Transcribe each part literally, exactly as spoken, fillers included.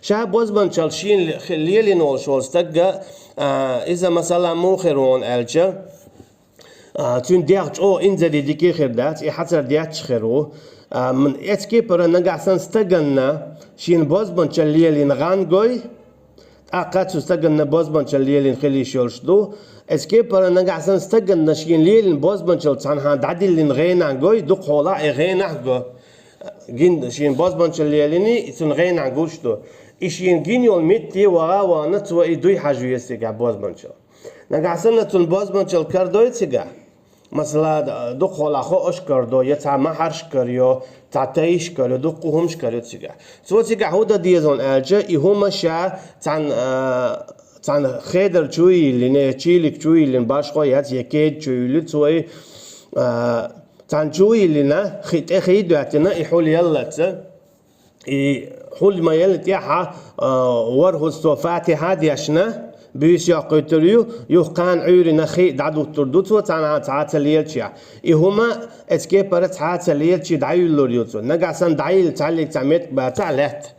Ша бозбанчалла шийна ле-, хи-, лелийна волуш волу стагга, а, иза, масала, муха хир ву аьлча, а, цуьнан дегӀ чӀогӀа инзаре дика хир дац, и хьацар детташ хир ву. А, м-, эцу кепара нагахь санна стаганна шийна бозбанчалла лелийна гӀан гой, тӀаккха цу стаганна бозбанчалла лелийна хила йиш йолуш ду. Эцу кепара нагахь санна стаганна шийна лелийна бозбанчалла цхьанхьа дӀадиллина гӀенах гой, дукхахьолахь и гӀенах го. Гин шийна бозбанчалла лелийний, и цунна гӀенах гуш ду. И шийна гин йолу метте ваха а вахана, цо и дуй хьажа веза цигахь бозбанчалла. Нагахь санна цунна бозбанчалла карадой цигахь, масала, дукхахьолахь хоуш карадо, я цхьа махьарш карайо, цхьа тайш карайо, дуккха хӀумаш карайо цигахь. Цо цигахь хӀун дан деза аьлча, и хӀума ша цхьана, а, цхьана хедар чу а йиллина, я чийлиг чу а йиллина, башхо яц, я кеда чу а йиллина, цо и, а, цхьана чу а йиллина, хи-, тӀе хи а доьттина, и хьул яллалц. И хьул ма-яллина тӀаьхьа, а, ворхӀазза цо Фатихьа а дешна, буьйса йоккхуьйтур ю, юха кхана Ӏуьйранна хи а дӀадуттур ду цо цхьанхьа цхьаца лелачехь. И хӀума эцу кепара цхьаца лелачу дӀаюьллур ю цо. Нагахь санна дӀайилла цхьаллиг цхьа меттиг бацахь лаьтта.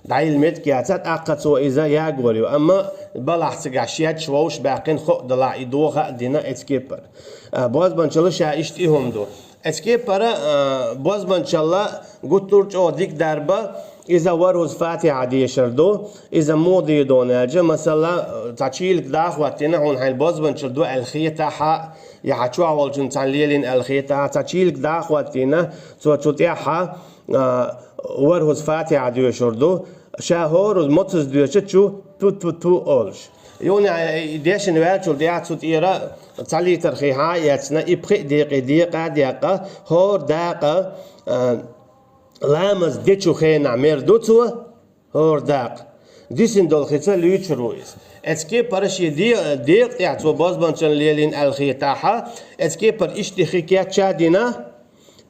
ДӀайилла меттиг яцахь, тӀаккха цо иза ягор ю. Амма балахь цигахь шедаш вовшах баьккхина, хӀоъ далахь и доха а дина эцу кепара. А, бозбанчалла ша иштта и хӀума ду. Эцу кепара, а, бозбанчалла гуттар а чӀогӀа дика дарба, иза ворхӀазза Фатихьа дешар ду. Иза муха дийр ду аьлча, масала, цхьа чийлиг дӀа а хӀоттийна, хьуна хьайна бозбанчалла ду аьлла хетахь а, я хьан чохь волчунна цхьаьна лелийна аьлла хетахь а, цхьа чийлиг дӀа а хӀоттийна, цо чу тӀаьхьа, а, ворхӀазза Фатихьа доьшур ду, ша хӀоразза моцазза доьшучу ту-ту-ту олуш. Юха и дешна ваьллачул тӀаьхьа цу тӀера цхьа литр хи хьа а эцна, и пхи а декъе декъа а декъа, хӀора дакъа, а, ламаз дечу хенахь мер ду цо, хӀора дакъа. Дисина долу хица луьйчур ву иза. Эцу кепара шен де-, декъа тӀехь цо бозбанчалла лелийна аьлла хетахь а, эцу кепара иштта хи кечъян а дина,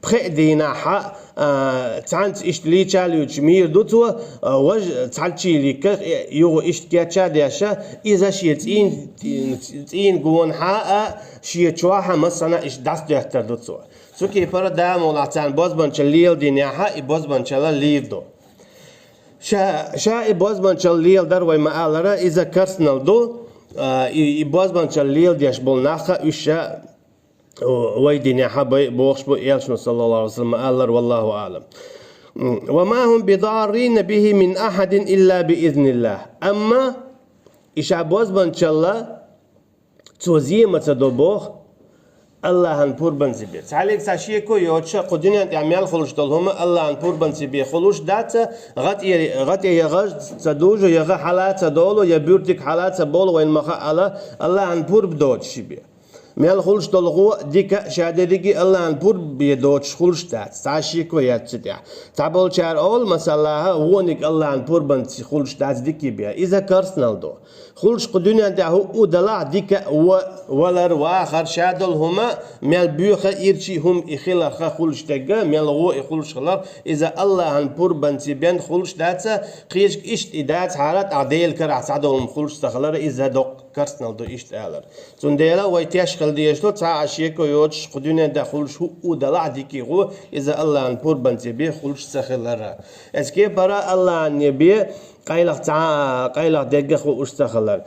пхи а дийнахь а, а, цхьаьнца иштта лийча а луьйчуш мийр ду цо, а, важа цхьалчийликка, э, юха иштта кечъян а деш, иза шен цӀийн, цӀийн гонахь а, шен чохь а массанхьа иштта дӀасадоьттур ду цо. Цу кепара, Дала мукъ лахь, царна бозбанчалла леладинехь а, и бозбанчалла лийр ду. Ша, ша и бозбанчалла леладар вай ма-аллара, иза карснал ду, а, и, и бозбанчалла леладеш болу нах а уьш ша вай динехь а бай бохуш бу элчано, саллаллаху алейхи ва саллям, ма-аллара, валлаху аълам. «Ва ма хӀум бидаррина бихи мин ахьадин илла би изниллах». Амма и ша бозбанчалла цо зен ма ца до боху, Аллахьан пурбанца бен. Цхьаллиг цхьа шеко йоцуша, кху дуьнен тӀехь мел хуьлуш долу хӀума Аллахьан пурбанца бен хуьлуш дац, гӀа тӀе, гӀа тӀе я гӀаж ца дужу, я гӀа хьала ца долу, я буьртиг хьала ца болу, вайна ма хаъала, Аллахьан пурба доцуш бен. Мел хуьлуш долу гӀо а, дика а, ша дерриге а Аллахьан пурба бен доцуш хуьлуш дац, цхьа шеко яц цу тӀехь. Цхьаболчара олу, масаллахьа, вониг Аллахьан пурбанца хуьлуш дац дика бен. Иза карснал ду. Хуьлуш кху дуьнен тӀехь хӀуъу далахь, дика а, ва-, валар, вахар, ша долу хӀума, мел боьха а, ирча а хӀума и хиларх хуьлуш дерг а, мел гӀо и хуьлуш хиларх, иза Аллахьан пурбанца бен хуьлуш дац, кхечиг иштта и дацахьара, тӀаккха Делан карахь цхьадолу хӀума хуьлуш ца хилар, иза доккха карснал ду иштта алар. Цундела вай теш хила дезаш ду, цхьа а шеко йоцуш, кху дуьнен тӀехь хуьлуш хӀуъу далахь дика гӀо, иза Аллахьан пурбанца бен хуьлуш ца хилар. Эцу кепара Аллахьан бен къайлаха цхьа а, къайлаха дерг а хууш ца хилар.